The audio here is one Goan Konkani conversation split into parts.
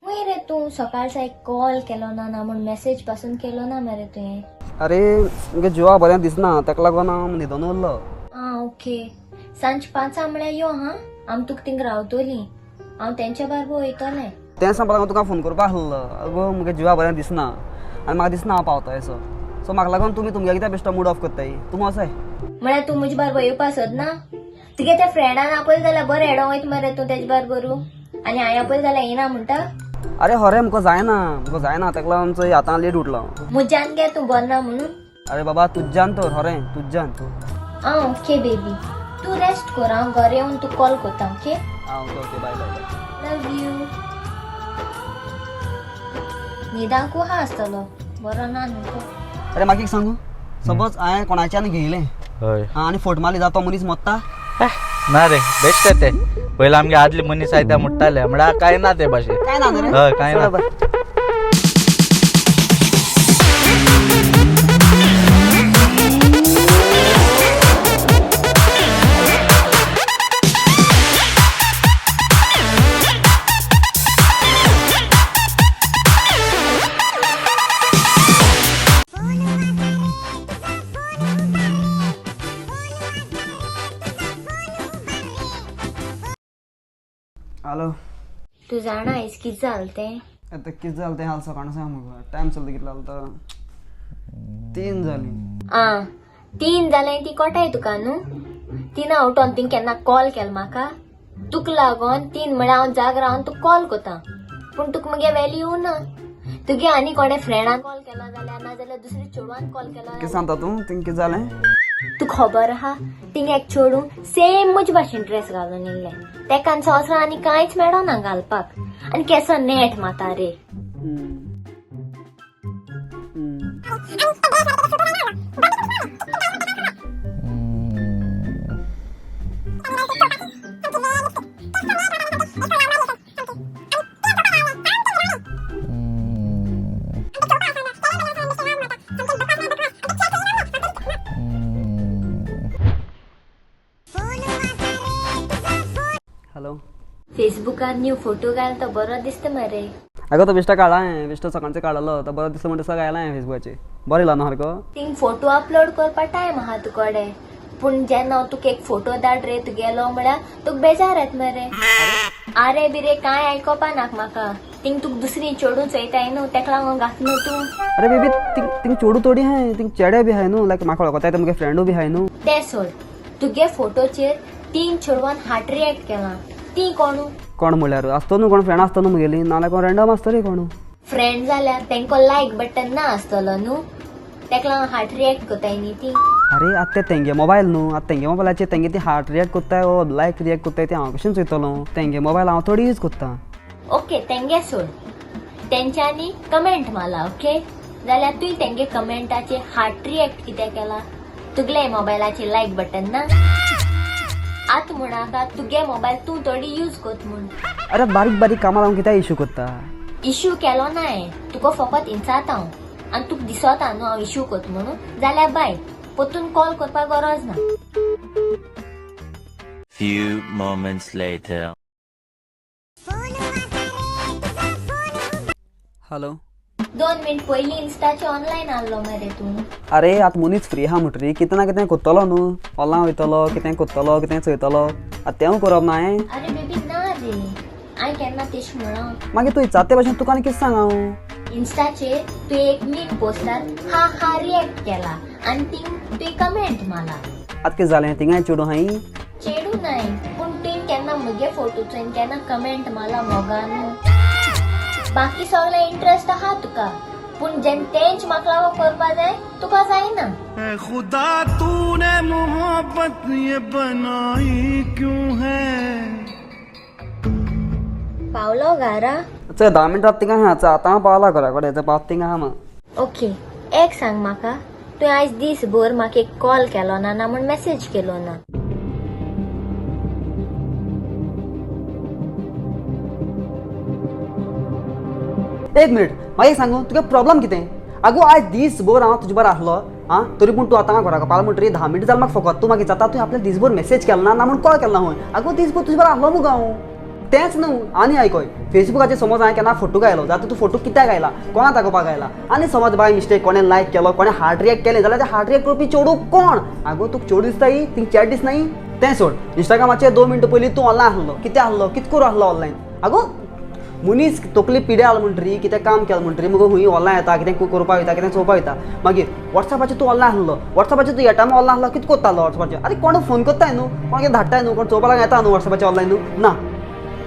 खंय रे तूं सकाळचा एक कॉल केलो ना ना म्हूण मॅसेज पासून केलो ना मरे तुवें. अरे मुगे जिवा बरें दिसना, ताका लागून हांव न्हिदोन उरलो. आं ओके, सांज 5 म्हळ्यार यो हां, आमी तुका थिंग रावतोलीं. हांव तेंच्या बारबो वयतलें. तें सांगपाक लागून तुका फोन करपा आसलो. अगो मुगे जिवा बरें दिसना आनी म्हाका दिसना हांव पावता असो. सो म्हाका लागून तुमी तुमगे कित्याक बेश्टो मूड ऑफ करताय, तुमी वचाय. म्हळ्यार तूं म्हजे बारबो येवपा सोदना? तुगे त्या फ्रेंडान आपयलें जाल्यार बरें हेडों वयता मरे तूं तेजे बारबरू, आनी हांवें आपयलें जाल्यार येना म्हणटा? अरे हरे मुका जायना, मुका जायना, ताका लागून चोय आतां लेट उठलो. म्हज्यान गे तूं बरो ना म्हणून? अरे बाबा तुज्यान तर, हरे तुज्यान. आं ओके बेबी, तूं रेस्ट कर, हांव घरा येवन तुका कॉल करता. ओके. आं okay okay, bye bye bye. Love you. न्हिदांकू आहा आसतलो, बरो ना न्हू तो. अरे म्हाका एक सांगू, सपोज हांवें कोणाच्यान घेयलें हय. आं आनी फोट मारली जाल्यार तो मनीस मोत्ता? ना रे, बेश्टे ते पयलीं आमगे आदले मनीस आयता म्हणटाले, म्हळ्यार काय ना ते भाशेन. काय ना रे. हय, काय ना. चल बाय. हॅलो. तूं जाणा आयज कितें जालें तें? आतां कितें जालें तें हाल सकाळीं सांग मुगो. टायम चलता कितलो जालो तो? 3 जालीं. आं 3 जालें ती कोटाय तुका न्हू? 3 उठोन तुवें केन्ना कॉल केलो म्हाका? तुका लागोन 3 म्हळ्यार हांव जाग रावन तुका कॉल करता, पूण तुका मुगे वेल्यू ना. तुगे आनी कोणे फ्रेंडान कॉल केलो जाल्यार, ना जाल्यार दुसरे चेडवान कॉल केलो कितें जाल्यार. सांगता तूं, थिंग कितें जालें? तुका खबर आहा, थिंग एक चेडूं सेम म्हजे भाशेन ड्रेस घालून येयल्लें. तेका आनी संवसारान आनी कांयच मेळना घालपाक, आनी केसो नेट माता रे. हॅलो. फेसबुकार न्यू फोटो घाल तो बरो दिसता मरे. अगो तो बेश्टो काडला हांवें, बेश्टो सकाळचो काडलो तो बरो दिसलो म्हणटा सगळें घायला हांवें फेसबुकाचेर. बरो येयला न्हू सारको? थिंग फोटो अपलोड करपा टायम आहा तुकडे, पूण जेन्ना हांव तुका एक फोटो धाड रे तुगेलो म्हळ्यार तुका बेजार येता मरे. आरे बिरे कांय आयकोपा नाका म्हाका. थिंग तुका दुसरी चेडूं चोयताय न्हू, तेका लागून घात न्हू तूं. अरे बेबी, थिंग थिंग चेडूं थोडी आहाय, थिंग चेडे बी आहाय न्हू, लायक म्हाका वळखताय ते मुगे फ्रेंडूय बी आहाय न्हू. तें सोड, तुगे फोटोचेर 3 चेडवान हार्ट रिएक्ट केलां, ती कोणू? कोण म्हणल्यार आसतो न्हू कोण फ्रेंड आसतो न्हू मुगेली, नाल्यार कोण रॅन्डम आसतो रे कोणू. फ्रेंड जाल्यार तेंको लायक बटन ना आसतलो न्हू, तेका लागून हार्ट रिएक्ट करताय न्ही ती. अरे आतां ते तेंगे मोबायल न्हू, आतां तेंगे मोबायलाचेर तेंगे ती हार्ट रिएक्ट करताय वो लायक रिएक्ट करताय ते हांव कशें चोयतलो? तेंगे मोबायल हांव थोडी यूज करता. ओके तेंगे सोड, तेंच्यांनी कमेंट मारला ओके, जाल्यार तुवें तेंगे कमेंटाचेर हार्ट रिएक्ट कित्याक केला? तुगले मोबायलाचेर लायक बटन ना? आतां म्हणाका तुगे मोबायल तूं थोडी यूज करत म्हूण. अरे बारीक बारीक कामां लागून कित्याक इशू करता? इशू केलो ना हांवें, तुका फकत इन्साता हांव, आनी तुका दिसता न्हू हांव इशू करता म्हणून, जाल्यार बाय, परतून कॉल करपाक गरज ना. Few moments later. Hello. 2 minute पयलीं इन्स्टाचेर ऑनलायन आहलो मरे तूं. अरे आतां मनीस फ्री आहा म्हणटरी कितें ना कितें करतलो न्हू, ऑनलायन वयतलो, कितें करतलो, कितें चोयतलो. आतां तेंवूय करप ना हांवें? अरे बेबी ना रे, हांवें केन्ना तेश म्हणा? मागीर तूं विचारता ते भाशेन तुका आनी कितें सांग हांव? इन्स्टाचेर तुवें एक मीम पोस्टार हा हा रिएक्ट केला आनी थिंग तुवें कमेंट मारला. आतां कितें जालें, थिंगाय चेडूं आहाय? चेडूं नाय, पूण तुवें केन्ना मुगे फोटो चोयन केन्ना कमेंट मारला मोगान? बाकी सगळें इंट्रस्ट आहा तुका, पूण जेन्ना तेंच म्हाका लागून करपा जाय तुका जायना. खुदा तूने मोहब्बत ये बनाई क्यों है? पावलो घरा? चल 10 मिनटां थिंगा आहा, चल आतां पावला घरा कडेन, चल पावता थिंगा आहा. ओके एक सांग म्हाका, तुवें आयज दीसभर म्हाका एक कॉल केलो ना, ना म्हूण मॅसेज केलो ना. एक मिनिट, म्हाका एक सांगू तुगे प्रॉब्लम कितें? आगो आयज दीसभर हांव तुजे बरोबर आसलो आं, तरी पूण तूं आतां घरा पावला म्हणटरी 10 मिनटां जालीं म्हाका फकत तूं म्हाका विचारता तुवें आपल्याक दीसभर मॅसेज केलो ना, ना म्हूण कॉल केलो ना खंय. आगो दीसभर तुजे बरोबर आसलो मुगो हांव. तेंच न्हू आनी आयकोय फेसबुकाचेर समज हांवें केन्ना फोटो घायलो जाल्यार तूं फोटो कित्याक घायला, कोणा दाखोवपाक घायला, आनी समज बाय मिस्टेक कोणें लायक केलो, कोणें हार्ट रिएक्ट केलें जाल्यार ते हार्ट रिएक्ट करपी चेडूं कोण? आगो तुका चेडूं दिसताय, थिंग चॅट दिसनाय? तें सोड, इंस्टाग्रामाचेर 2 मिनटां पयलीं तूं ऑनलायन आहलो, कितें आहलो, कित करूं आहलो ऑनलायन? आगो मनीस तकली पिड्या आल म्हणटरी कितें काम केलें म्हणटरी मुगो खूंय ऑनलायन येता, कितें करपाक वयता, कितें चोवपाक वयता. मागीर वॉट्सॅपाचेर तूं ऑनलायन आहलो, वॉट्सॅपाचेर तूं ह्या टायमार ऑनलायन आहलो, कितें करतालो वॉट्सॅपाचेर? आरे कोण फोन करताय न्हू, कोण कितें धाडटाय न्हू, कोण चोवपाक लागून येता न्हू वॉट्सॅपाचेर ऑनलायन न्हू ना.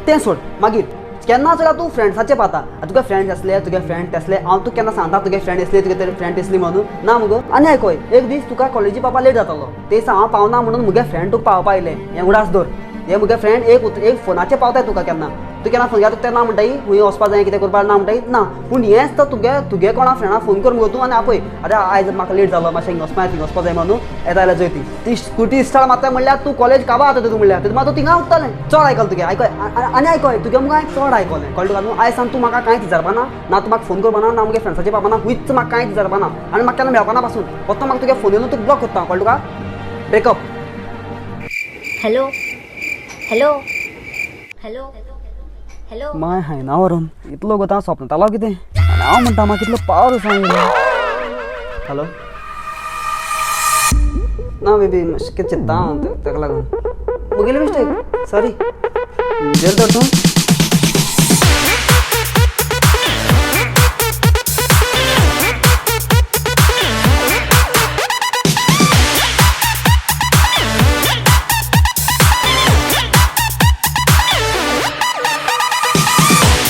तें सोड, मागीर केन्ना जाल्यार तूं फ्रेंड्साचे पाता, तुगे फ्रेंड्स आसले, तुगे फ्रेंड आसले, हांव तुका केन्ना सांगता तुगे फ्रेंड आसले, तुगे फ्रेंड आसली म्हणून ना मुगो. आनी आयकोय, एक दीस तुका कॉलेजी पावपा लेट जातालो, ते दिसा हांव पावना म्हणून मुगे फ्रेंड तुका पावपा आयलें, हें उडास दवर. हे मुगे फ्रेंड एक फोनाचेर पावताय तुका केन्ना, तूं केन्ना फोन घेता तेन्ना ना म्हणटाय खूंय वचपा जाय कितें करपा ना म्हणटाय ना. पूण हेंच तर तुगे तुगे कोणा फ्रेंडा फोन कर मुगो तूं आनी आपय, आरे आयज म्हाका लेट जालो, मातशें हिंग वचपा जाय, थिंग वचपा जाय म्हणून येता जाल्यार जय. ती ती स्कुटी स्टार्ट मारता म्हणल्यार तूं कॉलेज काबार जाता तूं म्हणल्यार तेन्ना तूं थिंगा उत्तालें. चड आयकलें तुगे, आयकोय आनी आयकोय तुगे मुगो हांवें चड आयकलें, कळ्ळें तुका न्हू? आयज सावन तूं म्हाका कांयच विचारपा ना, ना तूं म्हाका फोन करपा ना, ना मुगे फ्रेंड्साचे पावपा ना, खूंयच म्हाका कांयच विचारपा ना आनी म्हाका केन्ना मेळपा ना पासून. फक्त म्हाका तुगे फोन येवन तुका ब्लॉक करता, कळ्ळें तुका? Breakup. Hello hello hello hello my हायना व्हरून इतलो गोता स्वप्नातालो कितें, आनी हांव म्हणटा म्हाका कितलो पावर आसा. हॅलो ना बेबी, मातशें कितें चिंत्ता हांव ताका लागून म्हगेली मिस्टेक, सॉरी. जेल तर तूं.